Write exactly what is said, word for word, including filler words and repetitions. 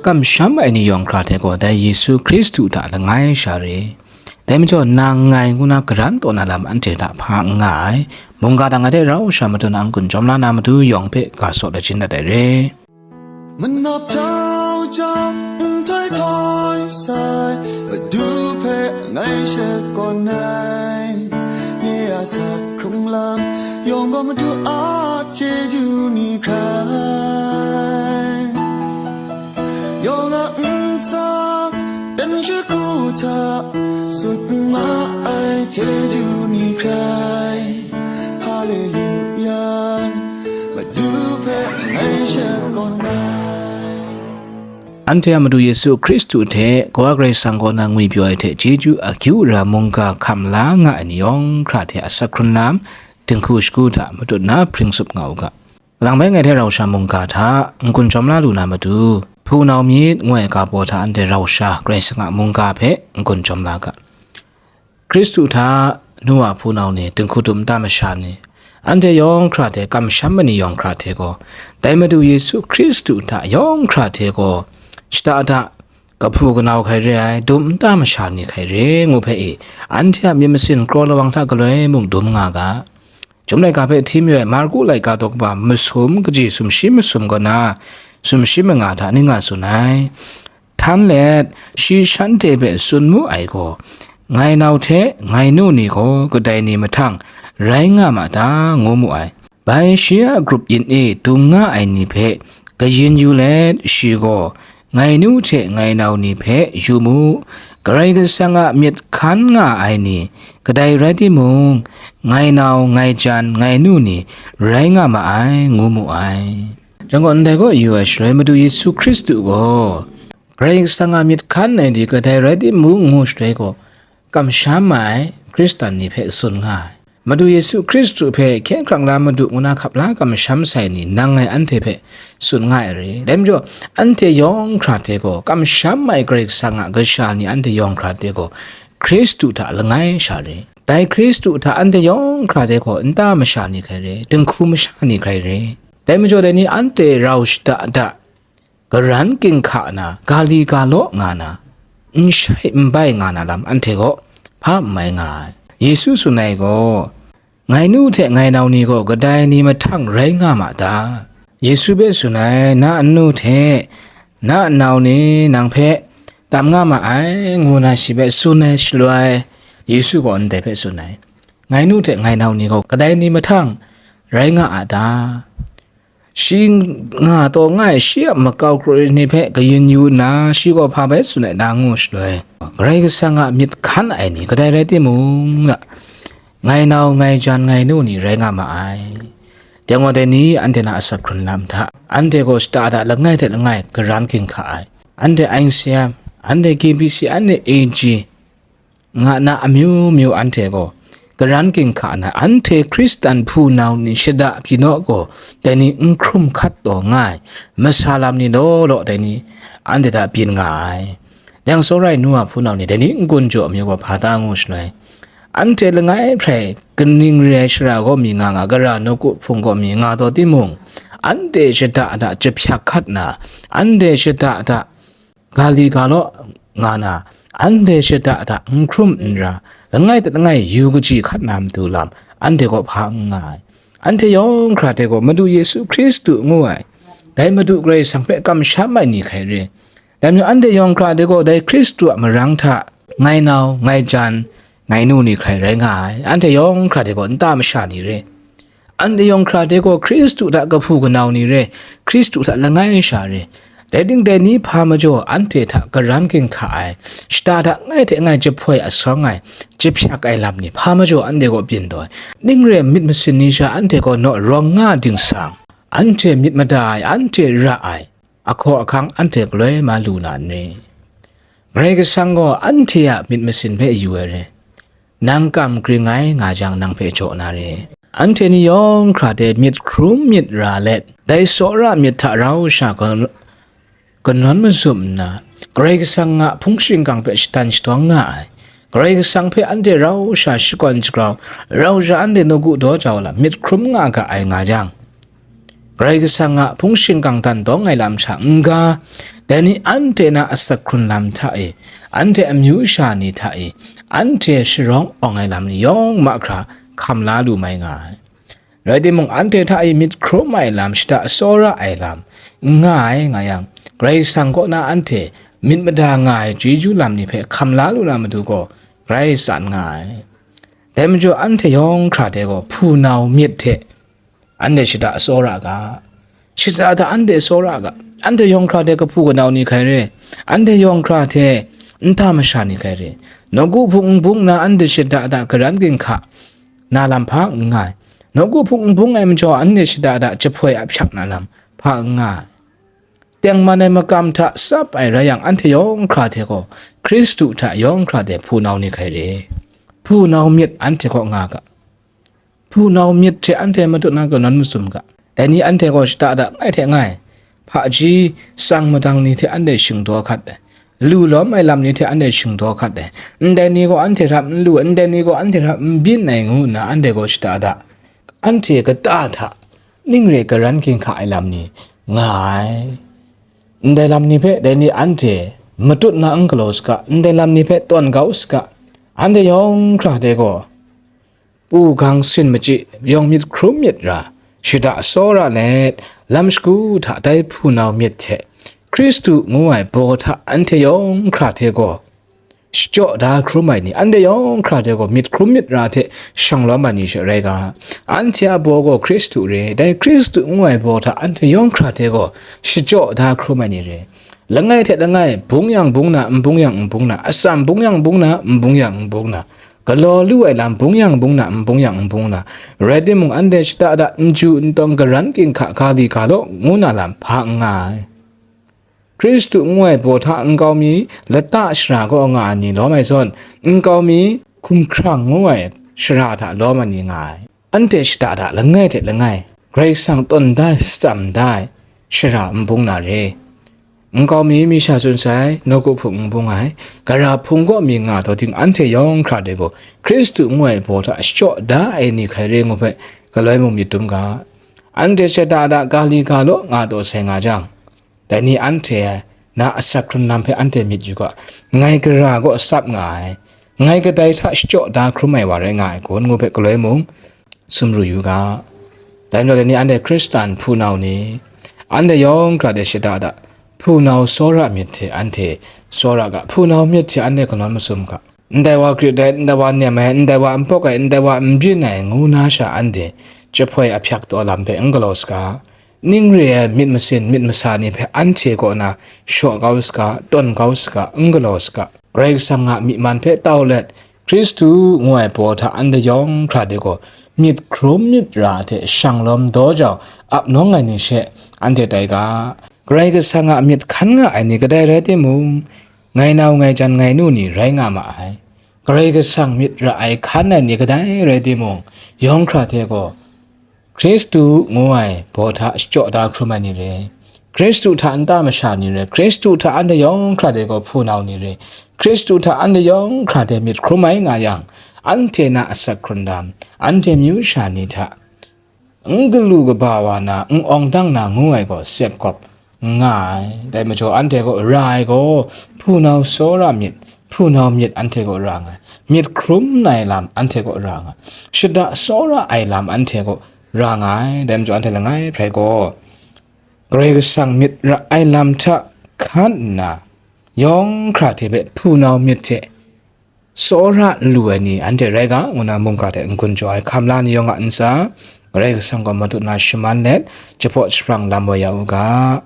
Kamsham ai ni yawng hkra hte gaw dai Yesu Hkristu hta langai sha re. Dai majaw, nang ngai ngu na garan taw na lam anhte hta hpa n nga ai. Mungga dang ai hte rau sha matut na n-gun jawm la na matu yawng hpe ga saw lachin dat ai re. Manap jau jau, nhtoi htoi sai, Madu hpe ngai shakawn ai. Nye a sak hkrung lam yawng gaw Madu a chyeju ni hkrai. Yawng a ntsa, dan shagu hta, sut ma ai chyeju ni hkrai. Haleluya, Madu hpe ngai shakawn ai. Anhte a Madu Yesu Hkristu hte Kawa Karai Kasang kaw na ngwipyaw ai hte chyeju akyu ra mungga hkam la nga ai ni yawng hkra hte asak hkrun lam, dinghku shagu hta matut na hpring tsup nga u ga. Kalang bai ngai hte rau sha mungga hta n-gun jawm la lu na matu, hpunau myit ngu ai ga baw hta anhte rau sha Karai Kasang a mungga hpe n-gun jawm la ga. Hkristu hta nu wa hpunau ni, dinghku dum nta masha ni, anhte yawng hkra hte kamsham ai ni yawng hkra hte gaw, dai Madu Yesu Hkristu hta yawng hkra hte gaw, shada da, kahpu kanau hkai re ai, dum nta masha ni hkai re ngu hpe e, anhte a myit masin kraw lawang hta galoi mung dum nga ga. Chyum laika hpe hti mayu ai Marku laika daw kaba masum kaji sumshi masum kaw na, sumshi manga hta ning nga tsun ai. Htan let, shi shanhte hpe tsun mu ai gaw, "Ngai nau hte ngai nu ni gaw kadai ni mahtang rai nga ma ta?" ngu mu ai. Bai shi a grup yin e dung nga ai ni hpe kayin yu let, shi gaw, "Ngai nu hte ngai nau ni hpe yu mu, Karai Kasang a myit hkan nga ai ni, kadai rai timung, ngai nau, ngai jan, ngai nu ni rai nga ma ai," ngu mu ai. Jan gaw, ndai kaw yu ai shaloi, Madu Yesu Hkristu gaw, Karai Kasang a myit hkan ai ni kadai rai timung ngu shaloi gaw, kamsham ai Hkristan ni hpe tsun nga ai. Madu Yesu Hkristu hpe hkye hkrang la Madu ngu na hkap la kamsham sai ni nang ngai anhte hpe tsun nga ai re. Dai majaw, anhte yawng hkra hte gaw, kamsham ai Karai Kasang a kasha ni anhte yawng hkra hte gaw, Hkristu hta langai sha re. Dai Hkristu hta anhte yawng hkra hte gaw, nta masha ni hkai re, dinghku masha ni hkai re. Dai majaw, dai ni anhte rau shada da, karan ginhka na, ga li ga law nga na, n shai n bai nga na lam anhte gaw hpa n mai nga ai. Yesu tsun ai gaw, "Ngai nu hte ngai nau ni gaw kadai ni mahtang rai nga ma ta?" Yesu hpe tsun ai, "Na nnu hte na nnau ni nang hpe tam nga ma ai," ngu na shi hpe tsun ai shaloi, Yesu gaw ndai hpe tsun ai, "Ngai nu hte ngai nau ni gaw kadai ni mahtang rai nga a ta?" Shi nga taw nga ai shi a makau kru ni hpe kayin yu nna, shi gaw hpa bai tsun ai na ngu shaloi, Karai Kasang a myit hkan ai ni kadai rai timung, ngai nau, ngai jan, ngai nu ni rai nga ma ai. Dai gaw, dai ni anhte na asak hkrun lam hta, anhte gaw shada da langai hte langai karan ginhka ai. Anhte I C M, anhte K B C, anhte A G, nga na amyu myu anhte gaw, karan ginhka na anhte Hkristan hpunau ni shada pyi naw gaw, dai ni n hkrum hkat taw nga ai, masa lam ni law law dai ni anhte hta byin nga ai. Yang tsawra ai nu wa hpunau ni dai ni n-gun jaw amyu gaw hpa ta ngu shaloi, anhte langai hprai kaning re ai shara gaw mi nga nga, gara nawku hpung gaw mi nga taw timung, anhte shada da jahpyak hkat na, anhte shada da ga li ga law nga na, anhte shada da n hkrum n ra, langai hta langai yu kaji hkat na matu lam, anhte gaw hpa n nga ai. Anhte yawng hkra hte gaw Madu Yesu Hkristu ngu ai, dai Madu Karai Kasang hpe kamsham ai ni hkai re. Dai majaw, anhte yawng hkra hte gaw dai Hkristu a marang hta, ngai nau, ngai jan, ngai nu ni hkrai rai nga ai. Anhte yawng hkra hte gaw nta masha ni re. Anhte yawng hkra hte gaw Hkristu hta kahpu kanau ni re, Hkristu hta langai sha re. Dai ting dai ni hpa majaw anhte hta karan ginhka ai, shada da ngai hte ngai jahpoi asawng ai, jahpyak ai lam ni hpa majaw anhte gaw byin taw ai. Ning re myit masin ni sha anhte gaw naw rawng nga dingsang, anhte myit mada ai, anhte ra ai, ahkaw ahkang anhte galoi ma lu na n re? Karai Kasang gaw anhte a myit masin hpe yu ai re. Nang kam gring ai nga jang, nang hpe jaw na re. Anhte ni yawng hkra hte myit hkrum myit ra let, dai tsawra myit hta rau sha kan-, kanawn mazum nna, Karai Kasang a hpung shingkang hpe shatan shadawng nga ai, Karai Kasang hpe anhte rau sha shakawn shagrau, rau sha anhte nawku daw jau lam myit hkrum nga ga ai nga jang, Karai Kasang a hpung shingkang dan dawng ai lam sha n-ga, dai ni anhte na asak hkrun lam hta e, anhte amyu sha ni hta e, anhte sharawng awng ai lam ni yawng mahkra hkam la lu mai nga ai. Rai timung, anhte hta e myit hkrum ai lam, shada tsawra ai lam n nga ai nga yang, Karai Kasang kaw na anhte myit mada nga ai chyeju lam ni hpe hkam la lu na matu gaw, grai tsan nga ai. Dai majaw, anhte yawng hkra hte gaw hpunau myit hte anhte shada tsawra ga, shada da anhte tsawra ga, anhte yawng hkra hte kahpu kanau ni hkai re, anhte yawng hkra hte nta masha ni hkai re, nawku hpung nbung na anhte shada da karan ginhka na lam hpa n nga ai, nawku hpung nbung ai majaw anhte shada da jahpoi ahpyak na lam hpa n nga ai. Tengman ai makam hta tsap ai rai yang, anhte yawng hkra hte gaw Hkristu hta yawng hkra hte hpunau ni hkai re. Hpunau myit anhte kaw nga ga. Hpunau myit hte anhte matut na kanawn masum ga. Dai ni anhte gaw shada da ngai hte ngai, hpaji tsang madang ni hte anhte shingdaw hkat ai, lu lawm ai lam ni hte anhte shingdaw hkat ai. Ndai ni gaw anhte hta n lu, ndai ni gaw anhte hta n byin ai, ngu nna anhte gaw shada da, anhte kata hta ning re karan ginhka ai lam ni nga ai. Ndai lam ni hpe dai ni anhte matut na n galaw saga, ndai lam ni hpe tawn kau saga, anhte yawng hkra hte gaw, pu gang sin machyi yawng myit hkrum myit ra, shada tsawra let, lam shagu hta dai hpunau myit hte Hkristu ngu ai baw hta anhte yawng hkra hte gaw shachyaw da hkrum ai ni, anhte yawng hkra hte gaw myit hkrum myit ra hte shang lawm ai ni she rai ga. Anhte a baw gaw Hkristu re, dai Hkristu ngu ai baw hta anhte yawng hkra hte gaw shachyaw da hkrum ai ni re. Langai hte langai, bung yang bung na, n bung yang n bung na, atsam bung yang bung na, n bung yang n bung na, galaw lu ai lam bung yang bung na, n bung yang n bung na, rai timung, anhte shada da n ju n tawng, karan ginhka ga li ga law, ngu na lam hpa n nga ai. Hkristu ngu ai baw hta nkau mi lata shara kaw nga ai ni lawm ai zawn, nkau mi hkumhkrang ngu ai shara hta lawm ai ni nga ai. Anhte shada da langai hte langai, Karai Kasang tawn da ai, tsam da ai shara n bung na re. Nkau mi mi sha tsun sai, nawku hpung n bung ai, gara hpung kaw mi nga taw ting, anhte yawng hkra de gaw, Hkristu ngu ai baw hta shachyaw da ai ni hkai re ngu hpe, galoi mung myit dum ga. Anhte shada da ga li ga law nga taw sai nga jang, dai ni anhte na asak hkrun lam hpe anhte myit yu ga, ngai gara gaw tsap nga ai, ngai kadai hta shachyaw da hkrum ai wa rai nga ai kun ngu hpe galoi mung sumru yu ga. Dai majaw, dai ni anhte Hkristan hpunau ni, anhte yawng hkra de shada da, hpunau tsawra myit hte anhte tsawra ga, hpunau myit hte anhte kanawn masum ga. Ndai wa grit ai, ndai wa nem ai, ndai wa npawk ai, ndai wa n byin ai, ngu na sha anhte jahpoi ahpyak taw lam hpe n galaw saga, ning re ai myit masin myit masa ni hpe anhte kaw na shaw kau saga, tawn kau saga, n galaw saga. Karai Kasang a myi man hpe tau let, Hkristu ngu ai baw hta anhte yawng hkra de gaw, myit hkrum myit ra hte shang lawm daw jau ap nawng ai ni she anhte tai ga. Karai Kasang a myit hkan nga ai ni kadai rai timung, ngai nau ngai jan ngai nu ni rai nga ma ai. Karai Kasang myit ra ai hkan ai ni kadai rai timung, yawng hkra hte gaw, Hkristu ngu ai baw hta shachyaw da hkrum ai ni re, Hkristu hta nta masha ni re, Hkristu hta anhte yawng hkra de gaw hpunau ni re, Hkristu hta anhte yawng hkra de myit hkrum ai nga yang, anhte na asak hkrun lam, anhte myu sha ni hta n galu kaba wa na, n awng dang na ngu ai gaw sep gawp nga ai. Dai majaw, anhte gaw ra ai gaw, hpunau tsawra myit, hpunau myit anhte gaw ra nga ai, myit hkrum na ai lam anhte gaw ra nga ai, shada tsawra ai lam anhte gaw ra nga ai. Dai majaw, anhte langai hpe gaw Karai Kasang myit ra ai lam hta hkan nna, yawng hkra hte hpe hpunau myit hte tsawra lu ai ni anhte rai ga, ngu na mungga hte n-gun jaw ai hkam la ni yawng a ntsa, Karai Kasang gaw matut na shaman let, jahpaw jahprang lam woi ya u ga.